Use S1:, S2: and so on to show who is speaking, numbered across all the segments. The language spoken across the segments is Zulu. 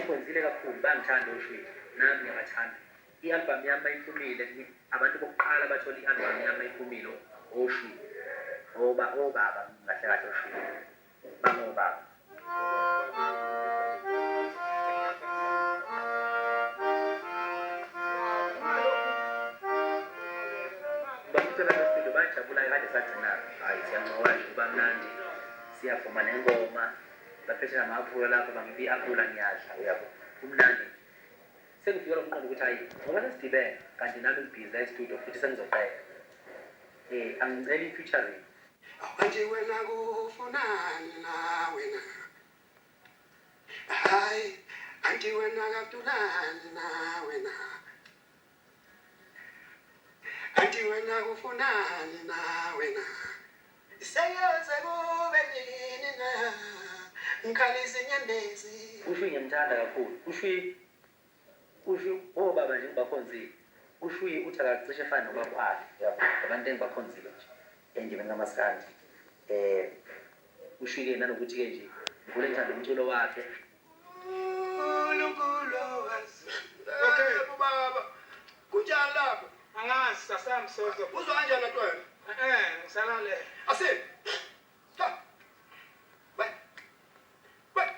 S1: Bangikhonzile kakhulu, bangithanda oShwi, nami ngiyabathanda. I-album yami mayiphumile, abantu bokuqala abathola i-album yami mayiphumile oShwi. Oba obaba kahle kahle oShwi. Bangobaba. Bamcela bestudio bajabula kade sagcina, hayi siyancokola nje kuba mnandi, siyavuma nengoma, baphethe nama-aphula lapho, bangipha i-aphula ngiyadla, uyabo, kumnandi. Sengifikelwa umqondo ukuthi hhayi ngoba sesidibene kanti nami ngibhizi la e-studio futhi sengizoqeda, angicela i-featuring.
S2: Kanti wena kufunani na wena? Hayi, kanti wena katulani na wena? Kanti wena kufunani na wena? Seyoze kube nini na? Ngikhalisa inyembezi.
S1: Ushwi ngiyamthanda kakhulu. Ushwi ushwi obaba nje ngibakhonzile. Ushwi uthi akacishe efane nobaba wakhe. Uyabo? Abantu engibakhonzile nje endimeni kamaskandi. Ushwi-ke nanokuthi-ke nje ngikhule ngithanda umculo wakhe.
S2: Okay, baba. Kunjani lapho?
S3: Angazi sasami sozo.
S2: Uzwa kanjani ntwana?
S3: Ngisalale.
S2: Asi. Stop. Wait. Wait.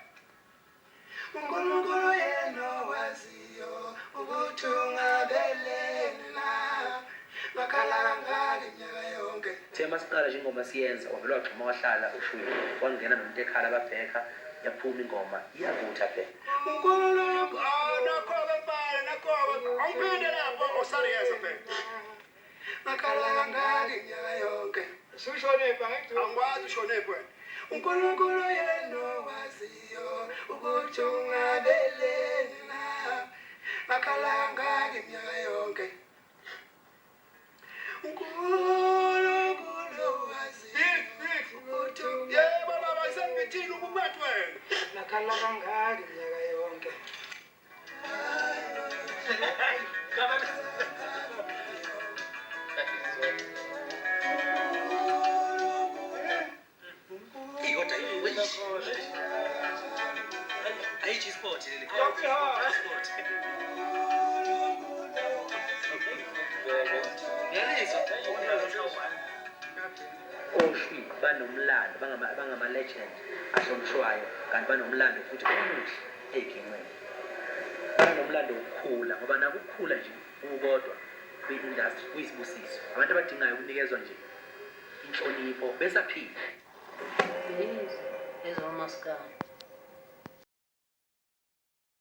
S2: uNkulunkulu yena owaziyo ukuthi ungabeleni na. Ngakhala kangaka iminyaka yonke.
S1: Thina masiqala nje ingoma siyenza, wavele wagxuma wahlala uShwi, wangena nomuntu ekhala babhekha, yaphuma ingoma, iyavutha phela.
S2: uNkulunkulu, ah, nakho-ke mfana, nakho-ke. Awuphinde lapho, osariyeza phela. Ngakhala kangaka iminyaka yonke.
S3: Usushonephi angithi?
S2: Angikwazi ushonephi wena. uNkulunkulu yena owaziyo ukuthi ungabeleni na. Ngakhala kangaka iminyaka yonke. uNkulunkulu owaziyo ukuthi
S3: Yebo baba, isengithini ukumathi wena. Ngakhala kangaka iminyaka yonke.
S1: Ayikho sport leli. Sport. Ngiyalizwa. Oshwi banomlando, bangama-legend ahlonishwayo, kanti banomlando futhi omuhle ey'ginqeni. Banomlando wokukhula, ngoba nako ukukhula nje kukodwa kwi-industry kuyisibusiso. Abantu abadingayo ukunikezwa nje inhlonipho besaphila.
S4: Yizo ezomaskandi.